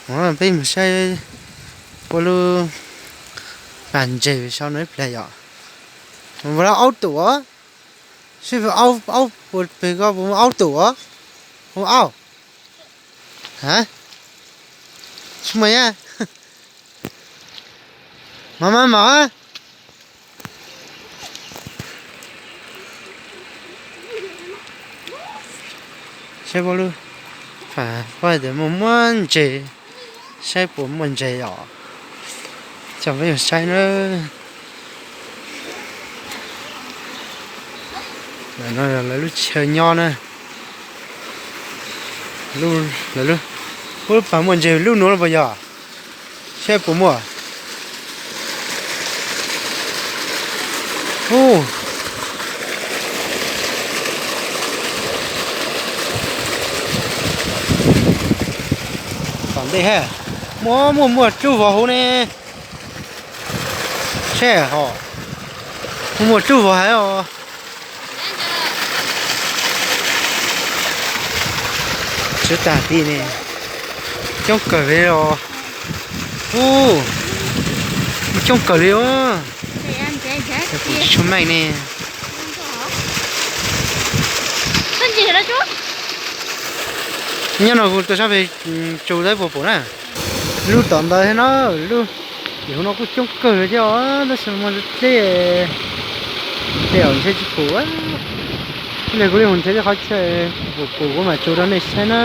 Peb mus saib puas lub pas ntses sau no ib pliag yom. Puas lub aub tuam, seb aub, aub puas pem ko puas muaj aub tuam, puas muaj aub? Ha, tsis muaj a. Mas mas mas, saib puas lub, puas tias muaj muaj ntses, saib puas muaj ntses os. Coj peb mus saib na. Lawv lub chaw nyob na. Lawv lub, lub pas muaj ntses lub nuav los puas yog? Saib puas muaj. Ub, tom ntej ha, muaj muaj muaj rub vog huv ne. Saib ho, muaj muaj rub vog haiv os. Tsw tag tid ne. Coob kawg li os. Ub, coob kawg li os. Kuv tsis tshua meej ne. Nyob no kuv tuaj sab pem tsus saib puas pom na. Lub tom ntawd thiab no, lub, tim huv no kuj coob kawg li thiab os, tab sis muaj dleb, dleb os ntshe tsis pum. Ib pliag kuv li mus nrhiav tej qhov chaw pum pum kuv mam tsus rau nej saib na.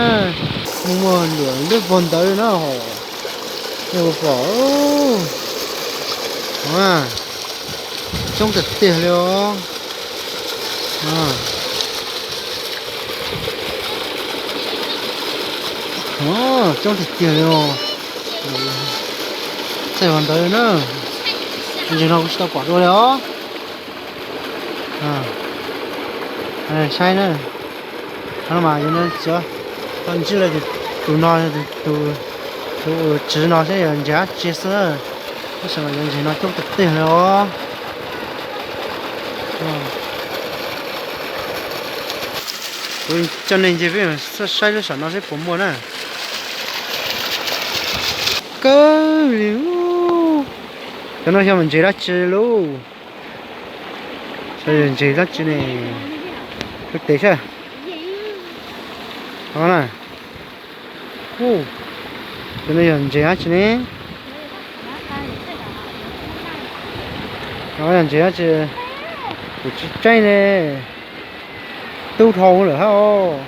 Muaj muaj luam lub vog ntawd na ho, nej puas pom. Coob tiag tiag li os. Coob tiag tiag li os. Txaij vog ntawd na. Ntses no kuv tsis tau pom dua li os. Saib na. Qhov no mas yog no, ntsib lawm tus no, tus, tus tswv no saib yog ntses dab tsi xwb. Tab sis mas yog ntses no coob tiag tiag li os. Kuv coj nej nce peb saib lub sam no seb puas muaj na. Kawg li. Cov no yog ntses dab tsi lauj? Ntses dab tsi ne? Ua tes saib. O na. Cov no yog ntses dab tsi ne? O, yog ntses dab tsi? Kuv tsis tseeb ne. Tub dhau lawm hab.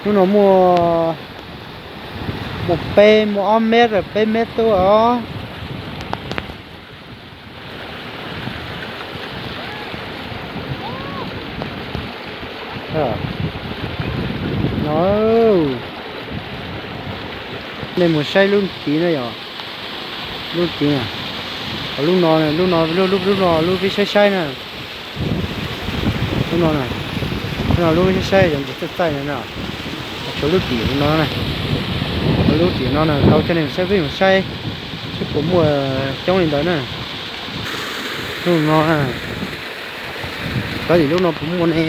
Lub no muaj, muaj peb, muaj ob mev, peb mev tub os. No, nej mus saib lub tid na yog. Lub tid, lub no, lub no, lub no lub peb saib saib na. Lub no, lub no lub peb saib saib yog ntses txaij txaij na. Tshuav lub tim no, lub tim no na, tau coj nej saib, peb mus saib, saib puas muaj coob li ntawd na. Lub no, kov tim lub no puas muaj ne.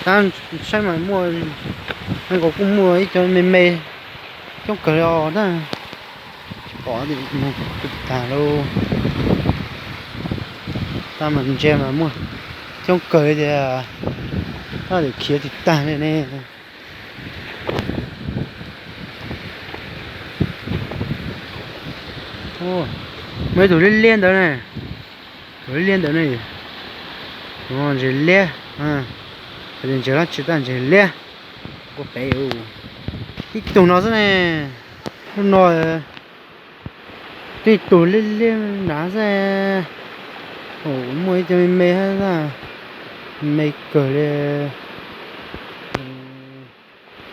Tab saib mas muaj, nkaus kuj muaj ib co me me coob kawg li os na. Tsis pom, mus tag lauj. Tab mas ntses mas muaj coob kawg li tias, tab tim khiav tsis tag li ne. Muaj ib tug liab liab ntawd ne, tus liab liab ntawd ne, ntses liab, ntses dab tsi tab ntses liab, ua pem, tib tug no xwb ne, lub no tib tug liab liab nrad xwb. Muaj ib co me me, me kawg li.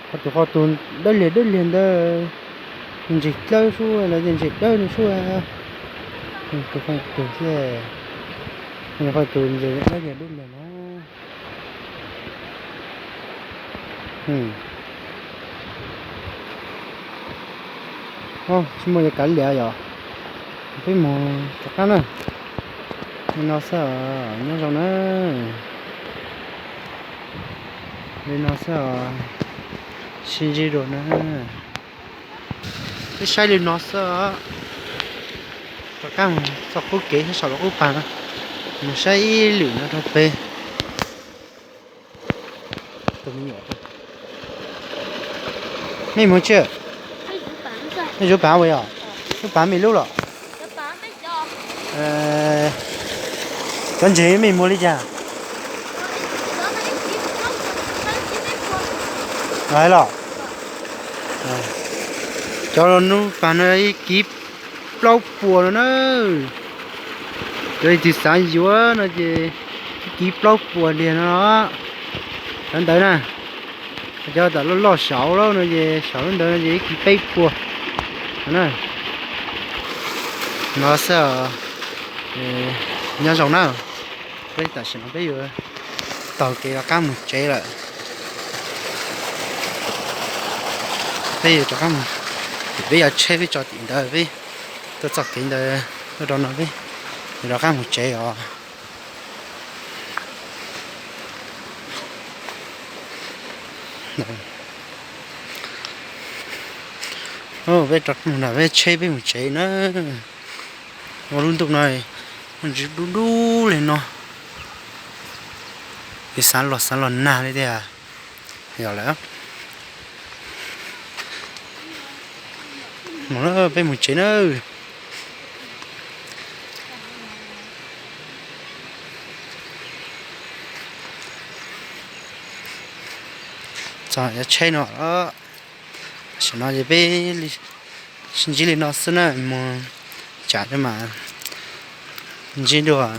Qhov tus, qhov tus dawb liag dawb liag ntawd, ntses dlawb sub los yog ntses dawb no sub. Tus qhov tus thiab, qhov tus ntses dawb liag dawb liag na. Tsis muaj yuav kav liam yom. Peb mus rov qab na. Li no xwb os, nyob zoo na. Li no xwb os, sib ntsib dua na. Peb saib li no xwb. Rov qab mus txoj qub kev saum lub qub pas no, mus saib ib lwm no rau pem. Mej mus tsi? Mej zuv pav ua yog? Zuv pav mej lub los? Cov ntses mej muag li cas? Los, cov lub pas no ib kiv plaub puas no na. Cov leej twg xav yuav no ces ib kiv plaub puas liag no. Cov ntawd na, cov tam loj loj saud no ces saum lub ntawd no ces ib kiv peb puas no na. No xwb, nyob zoo na. Peb tam sim no peb yuav taug kev rov qab mus tsev lawm. Peb yuav rov qab mus, peb yuav tsheb peb tso tim ntawd, peb tuaj txoj kev ntawd tuaj rau no peb yuav rov qab mus tsev os. Peb rov qab mus nram peb tsheb peb mus tsev na. Ua lub ntuj no muaj ntsis dub dub li no, es xav los xav los nag li tiag. Yog lawm, mus peb mus tsev na. Txog cov tsheb no, tam sim no ces peb sib ntsib li no xwb na, mus tsam mas ntsib dua.